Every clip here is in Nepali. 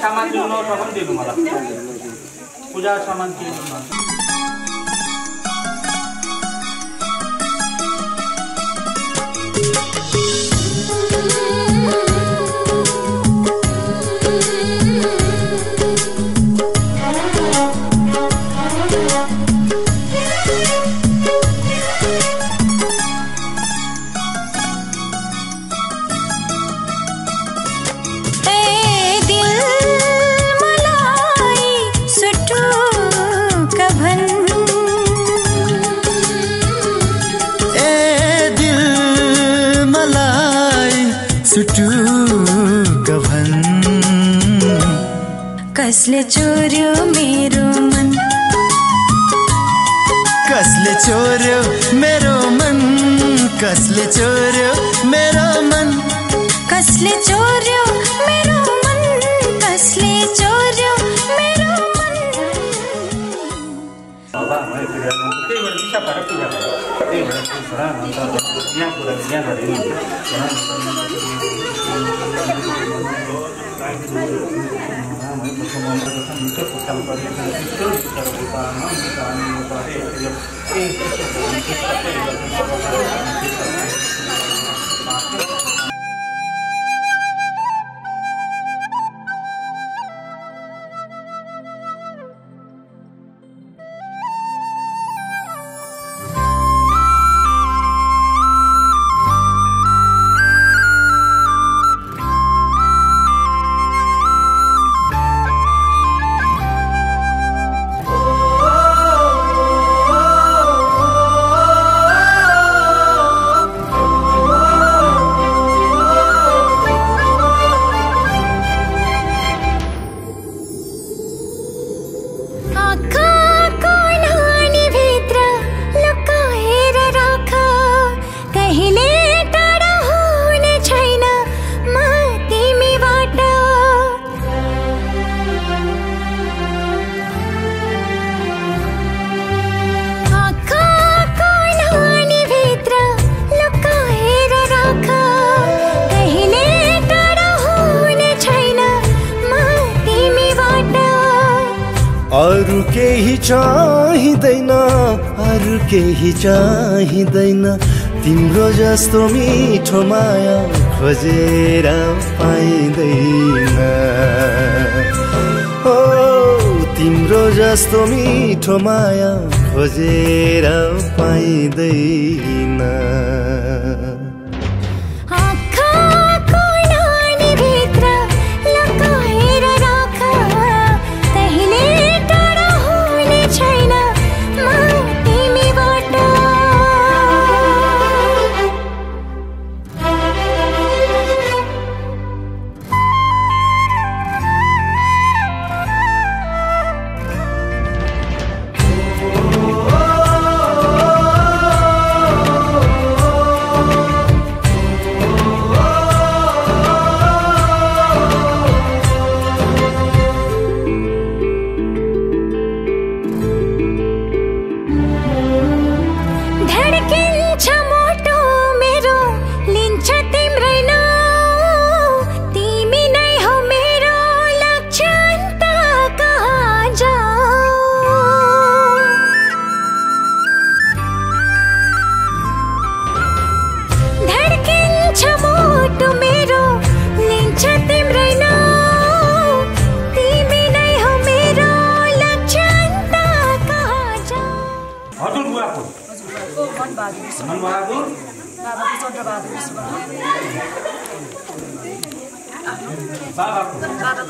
सामान दिनु सक्नु दिनु मलाई पूजा सामान के दिनु कसले चोर्यो मेरो मन कसले चोर्यो मेरो मन कसले चोर्यो मेरो मन कसले चोर्यो मेरो मन कसले चोर्यो मेरो मन बाबा मैले पूजा गर्नु त्यही भएर दिशा भएर पूजा गर्नु त्यही भएर छोरा भन्छ यहाँ कुरा यहाँ गरे अरु केही चाहिँदैन अरु केही चाहिँदैन तिम्रो जस्तो मिठो माया खोजेर पाइँदैन ओ तिम्रो जस्तो मिठो माया खोजेर पाइँदैन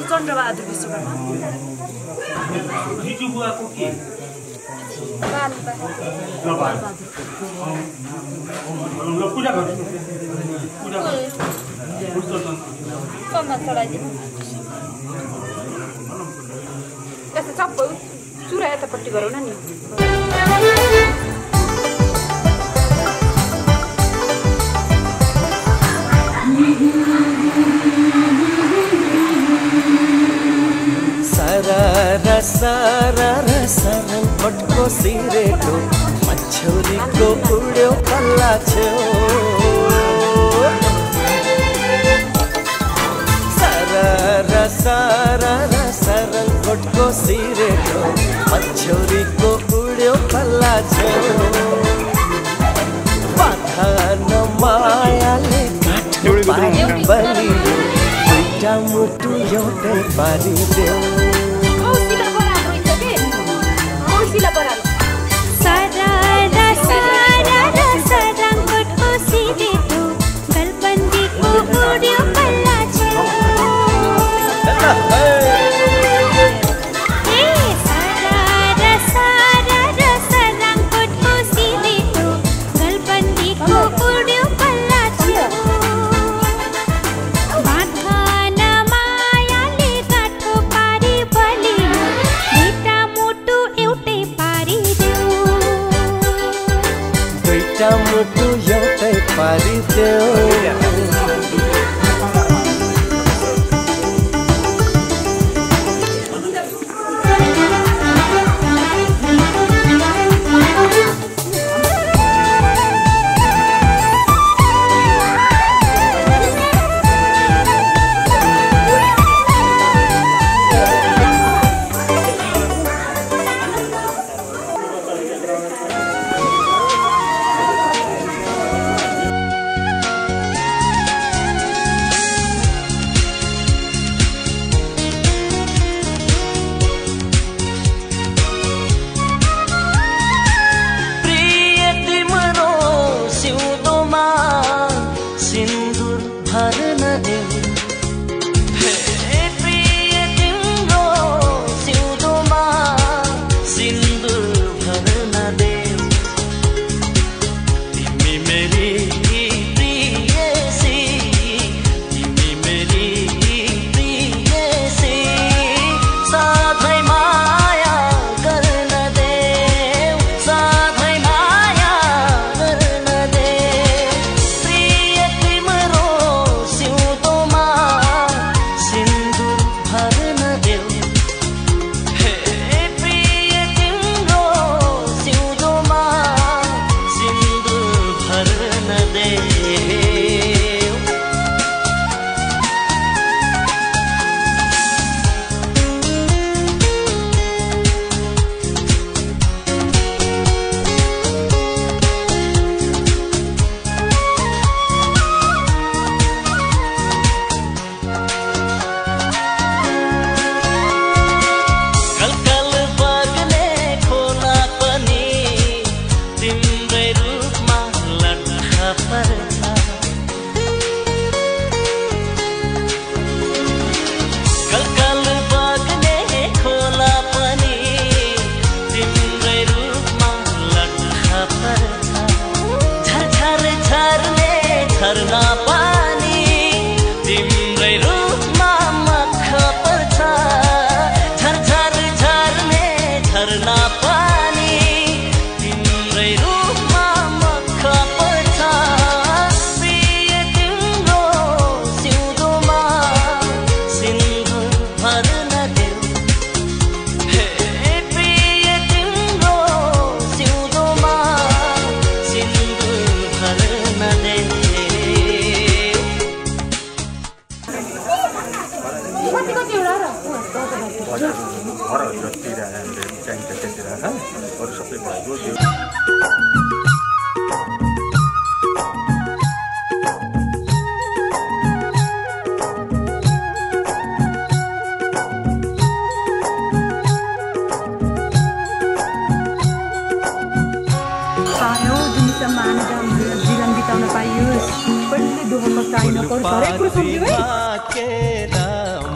चन्द्रबहादुर विश्वकर्मा जिजु बुवाको के ल पूजा गर्छु पूजा चढाइदिनु यस्तो सबै चुरा यतापट्टि गरौँ न नि सारा सरल पटको सिरेको मछौरीको उड्यो कल्ला छेउ सारा रङकोटको सिरेटो मछौरीको उड्यो पल्ला छो बाधा नमायाले काठो पारी बलियो दुईटा मुटु एउटै पारिदेऊ रङकोटको सिरेटो गलबन्दीको उड्यो पल्ला छो मुटु एउटै पारिदेऊ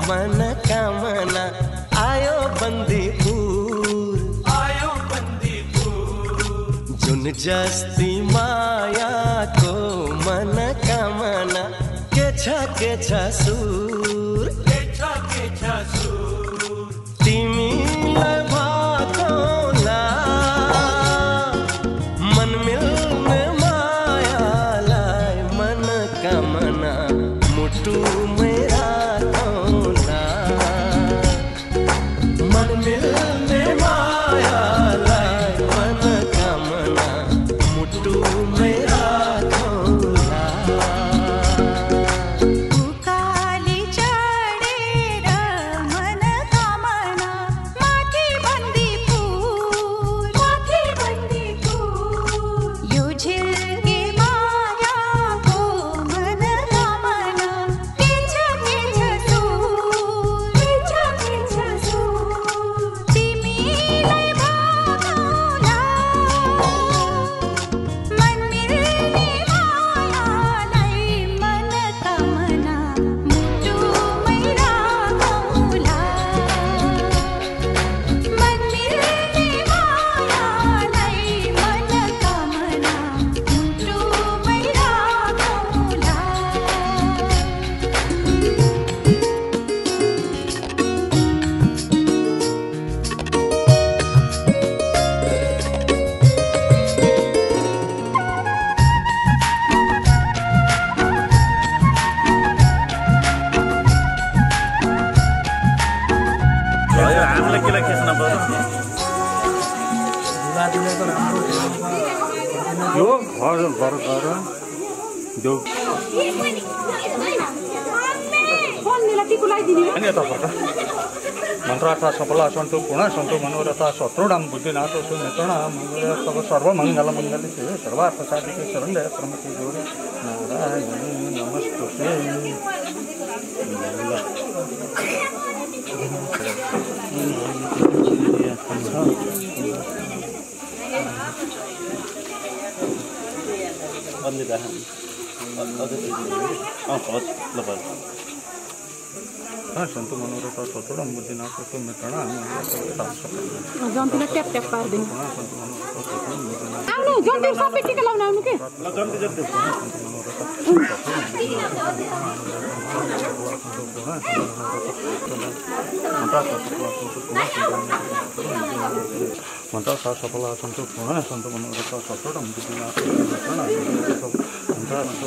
मनकामना आयो बन्दीपुर जुन जस्ती मायाको मनकामना के छ सुर तिमीलाई भाकोला मन मिल्ने मायालाई मनकामना मुटु मेरा उकाली चढे यो घर देऊ अनि यता पर्छ मन्त्रार्थ सफला सन्तु पूर्ण सन्तु मनोरथ शत्रुणां बुद्धिनाथ सुमित्राणां तव सर्वमङ्गलमङ्गले शिवे सर्वार्थ साधिके शरण्ये त्र्यम्बके गौरी नारायणी नमस्तुते सन्तु मनोरथ शत्रुणां बुद्धिनाथ सुमित्राणां जन्तुले ट्याप ट्याप पार्दिनु आउनु जन्तु सबै टिका लाउन आउनु के ल जन्तु जन्तु मन्त्र सफला सन्तु पूर्ण सन्तु मनोरथ शत्रुणां बुद्धिनाथ सुमित्राणां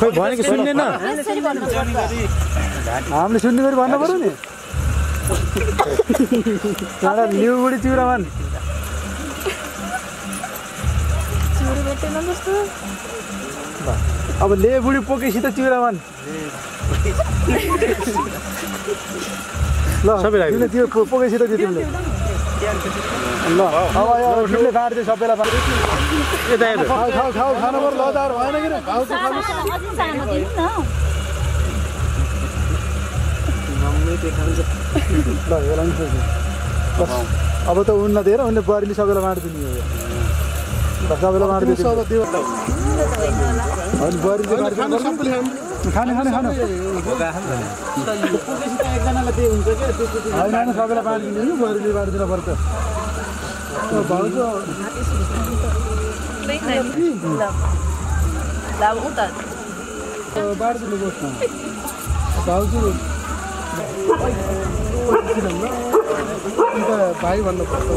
खोइ भनेको सुन्दैन हामीले सुन्ने गरी भन्नु पर्यो नि एउटा न्यु बुढी चिउरामान अब ले बुढी पोकेसित चिउरामान ल सबैलाई त्यो पोकेसित दियो तिमीले ल अब यो ठुले बाँड्दै सबैलाई यता हेर खाऊ खाऊ खाऊ खानु पर्यो लदार भएन किन खाऊ त खानु ल यसलाई नि अब त उनलाई दिएर उनले बुहारीले सबैलाई बाँडिदिने हो सबैलाई बाँडिदियो अनि बुहारीले खाने खाने खानु एकजनालाई त्यही हुन्छ क्या होइन सबैलाई बाँडिदिनु बुहारीले बाँडिदिनु पर्छ भाउजू बाँडिदिनु होस् न भाउजू भाइ भन्नुपर्छ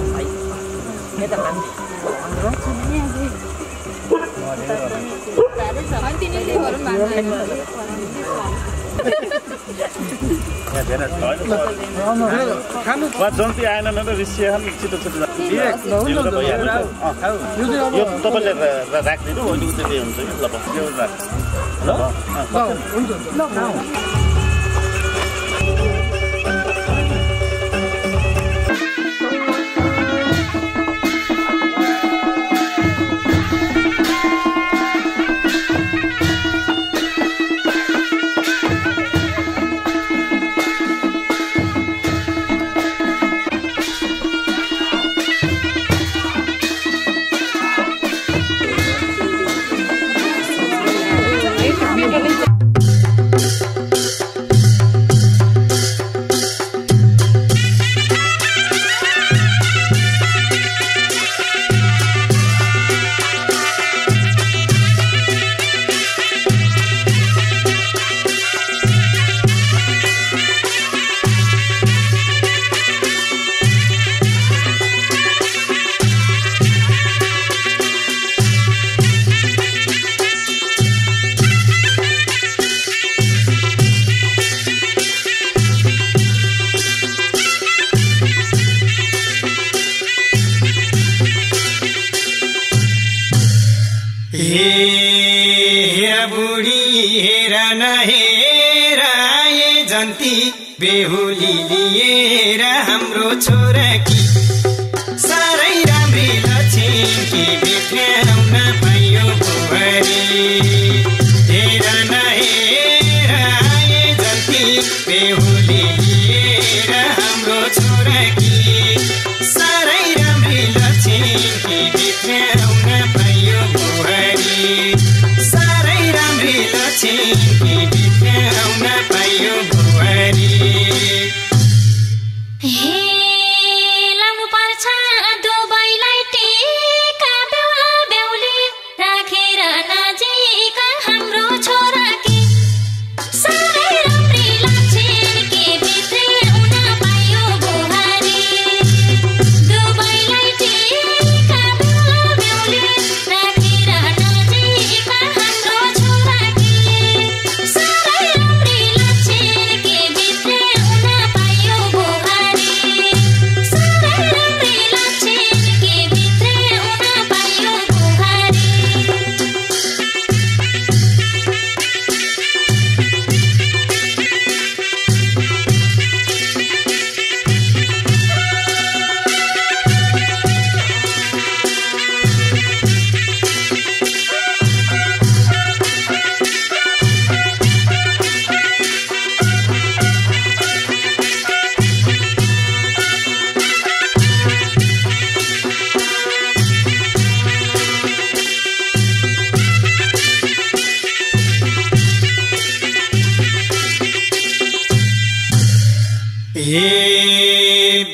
जन्ती आएन न रिसिया छिटो छिटो यो तपाईँले राखिदिनु अहिले चाहिँ हुन्छ कि ल हुन्छ बेहुली लिएर हाम्रो छोराकी साह्रै राम्री लछिनकी बित्याउन पाइयो बुहारी हेर न हेर आए जति बेहुली लिएर हाम्रो छोराकी साह्रै राम्री लछिनकी बित्याउन पाइयो बुहारी साह्रै राम्री लछिनकी बित्याउन पाइयो बुहारी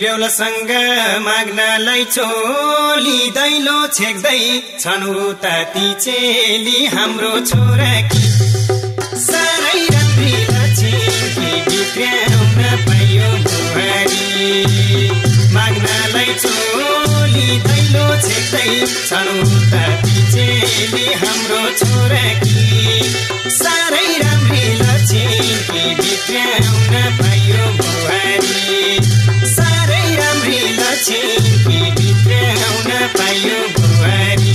बेहुलासँग माग्नलाई चोली दैलो छेक्दै छन् उता ती चेली हाम्रो छोराकी साह्रै राम्री लछिनकी बित्याउन पाइयो बुहारी माग्नलाई चोली दैलो छेक्दै छन् उता ती चेली हाम्रो छोराकी साह्रै राम्री लछिनकी बित्याउन पाइयो बुहारी साह्रै राम्री लछिनकी बित्याउन पाइयो बुहारी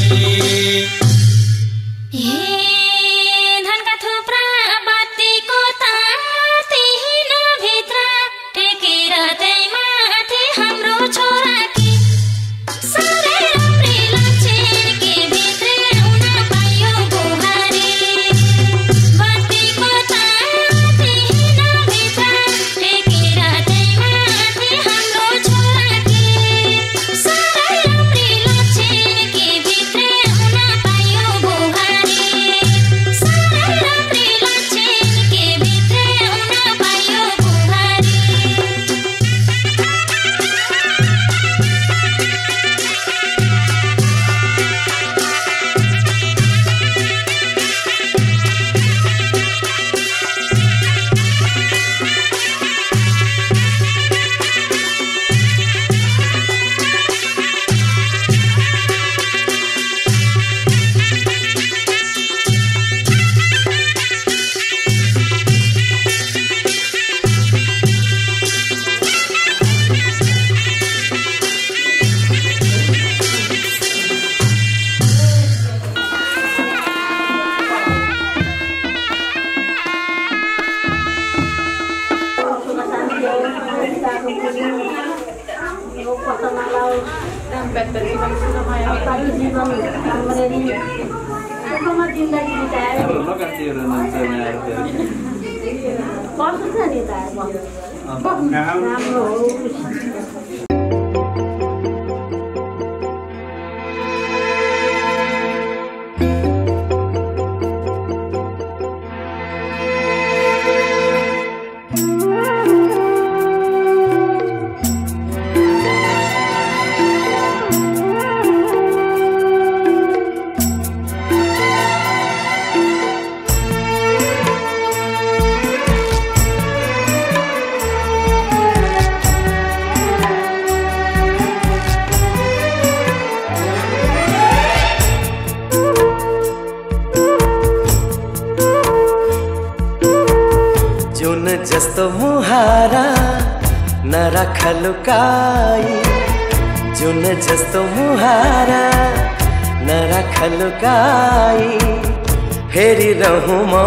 Happy जस्तो मुहारा नराख लुकाई जुन जस्तो मुहारा नराख लुकाई हेरिरहूँ म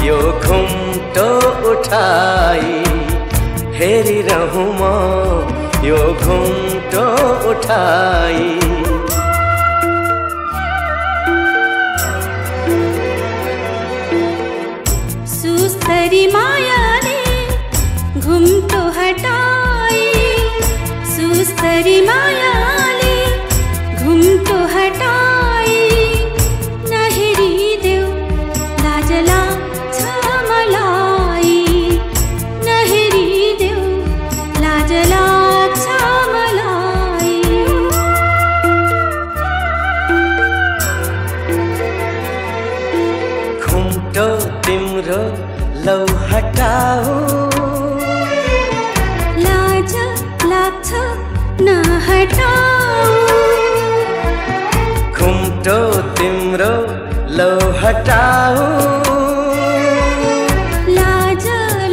यो घुम्टो उठाई हेरिरहूँ म यो घुम्टो उठाई सुस्तरी मायाले घुम्टो हटाई सुस्तरी मायाले घुम्टो हटाई नहेरिदेऊ लाज लाग्छ मलाई नहेरिदेऊ लाज लाग्छ मलाई घुम्टो तिम्रो लौ हटाऊ लाज लाग्छ नहटाऊ घुम्टो तिम्रो लौ हटाऊ लाज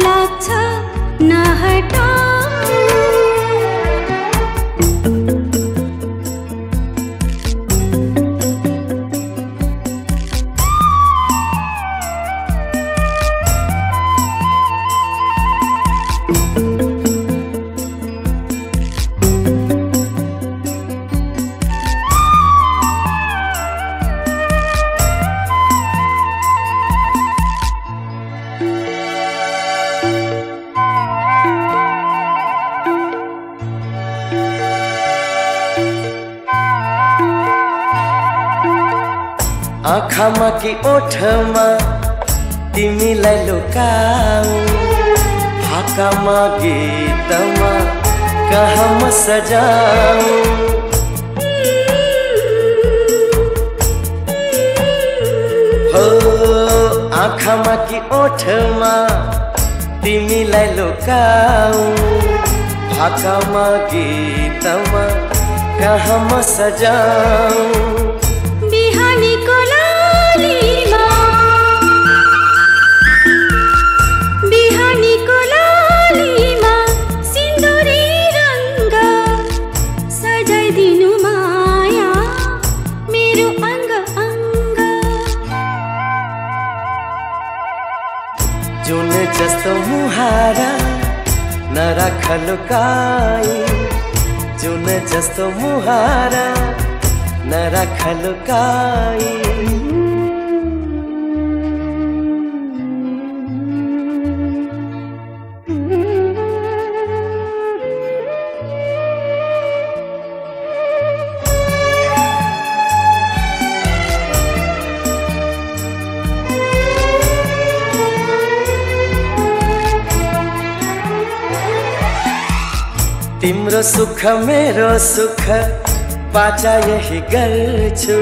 लाग्छ नहटाऊ आँखामा कि ओठमा तिमीलाई लुकाऊ भाकामा गीतमा कहाँ म सजाऊ हो आँखामा कि ओठमा तिमीलाई लुकाऊ भाकामा गीतमा कहाँ म सजाऊ बिहानीको लालीमा बिहानीको लालीमा सिन्दुरी रङ्ग सजाइदिनु माया मेरो अङ्ग अङ्ग जुन जस्तो मुहारा नराख लुकाई जुन जस्तो मुहारा नराख लुकाई तिम्रो सुख मेरो सुख बाचा यही गर्छु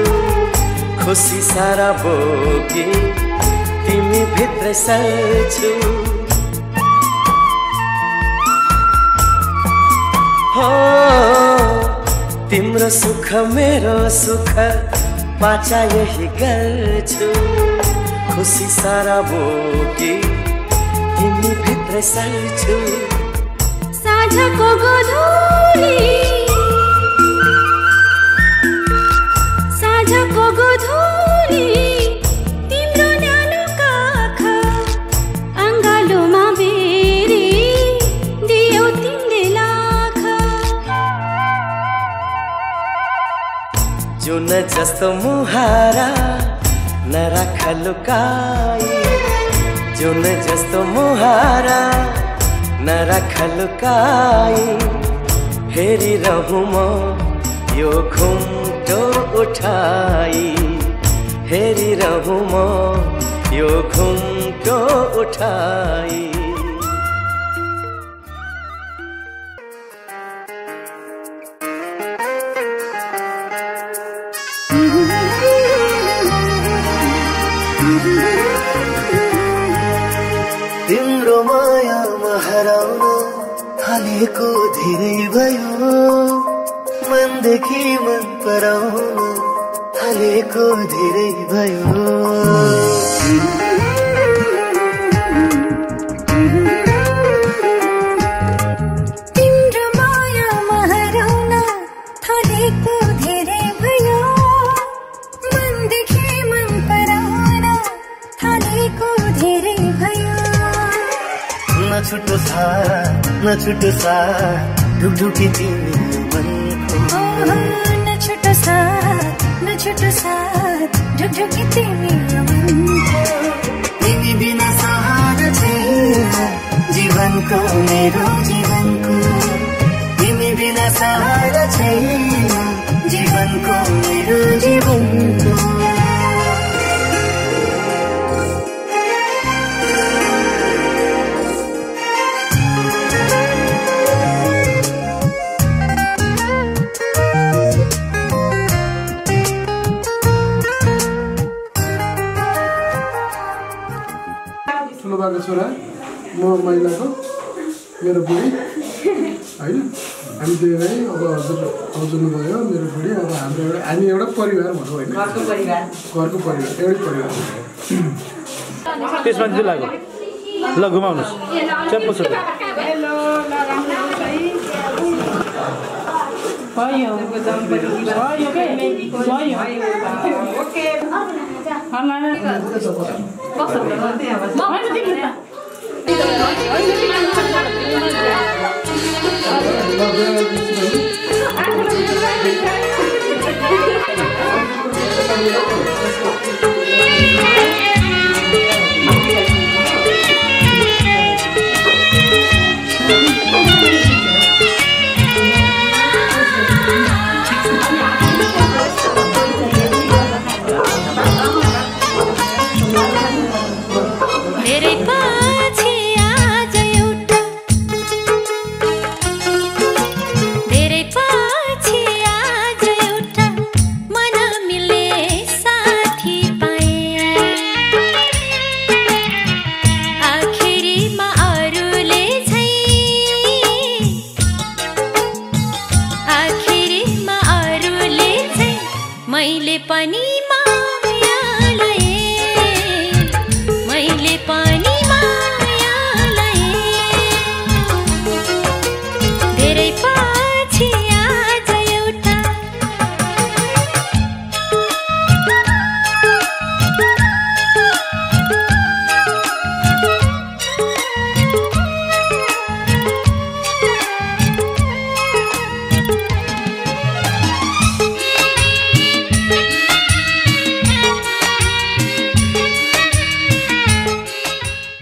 खुसी सारा बोकी तिमी भित्र सर्छु हो तिम्रो सुख मेरो सुख बाचा यही गर्छु खुसी सारा बोकी तिमी भित्र सर्छु साँझको गोधूली साँझको गोधूली तिम्रो न्यानो काख अङ्गालोमा बेरी दियौ तिमीले लाख जुन जस्तो मुहारा नराख लुकाई, जुन जस्तो मुहारा नराख लुकाई, हेरिरहूँ म यो घुम्टो उठाई, हेरिरहूँ म यो घुम्टो उठाई। तिम्रो मायामा हराउन थालेको धेरै भयो, मनदेखि मन पराउन थालेको धेरै भयो। तिम्रो मायामा हराउन थालेको धेरै भयो, मनदेखि मन पराउन थालेको धेरै भयो। न छुटो साथ ढुकढुकी तिमी मनको, न छुटो साथ ढुकढुकी तिमी मनको। तिमी बिना सहारा छैन जीवनको मेरो जीवनको, तिमी बिना सहारा छैन जीवनको मेरो जीवनको। ठुलो बाको छोरा म महिलाको मेरो बुढी होइन, हामी दुईलाई अब हजुर आउनुभयो मेरो बुढी, अब हाम्रो हामी एउटा परिवार भनौँ होइन, घरको परिवार एउटै परिवार। त्यसमा चाहिँ लाग्यो ल घुमाउनुहोस् चप्पो छ मैले पनि